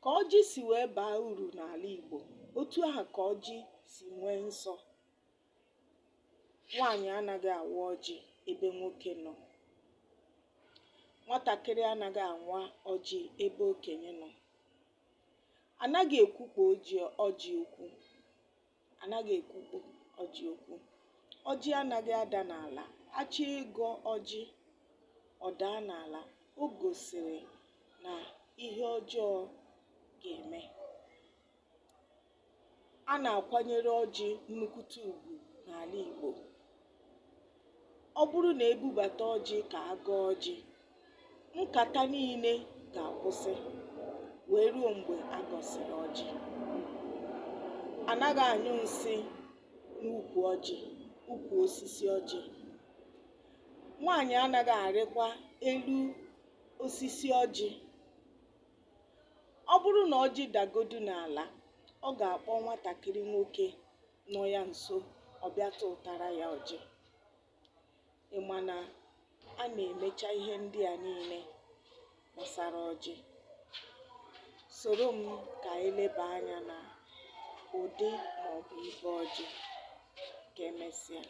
Ka ọjị si wee baa uru n'ala Igbo, otu ahụ ka ọjị si nwee nsọ. Nwaanyị anaghị awa ọjị ebe nwoke nọ. Nwatakịrị anaghị awa ọjị ebe okenye nọ. Anaghị ekwukpo ọjị okwu. Anaghị ekwukpo ọjị okwu. Ọjị anaghị ada n'ala. A chọọ ịgọ ọjị, ọ daa n'ala, o gosiri na ihe ọjọọ ga-eme. A na-akwanyere ọjị nnukwute ugwu n'ala Igbo. Ọ bụrụ na ebubata ọjị ka a gọọ ọjị, nkata niile ga-akwụsị wee ruo mgbe a gọsịrị ọjị. Anaghị anyụ nsị n'ukwu ọjị, ukwu osisi ọjị. Nwaanyị anaghị arịkwa elu osisi ọjị. Ọ bụrụ na ọjị dagodu n'ala, ọ ga-akpọ nwatakịrị nwoke nọ ya nso, ọ bịa tụtara ya ọjị. Ị ma na a na-emecha ihe ndị a niile gbasara ọjị. Soro m ka anyị leba anya na ụdị maọbụ ibe ọjị. Ka emesịa.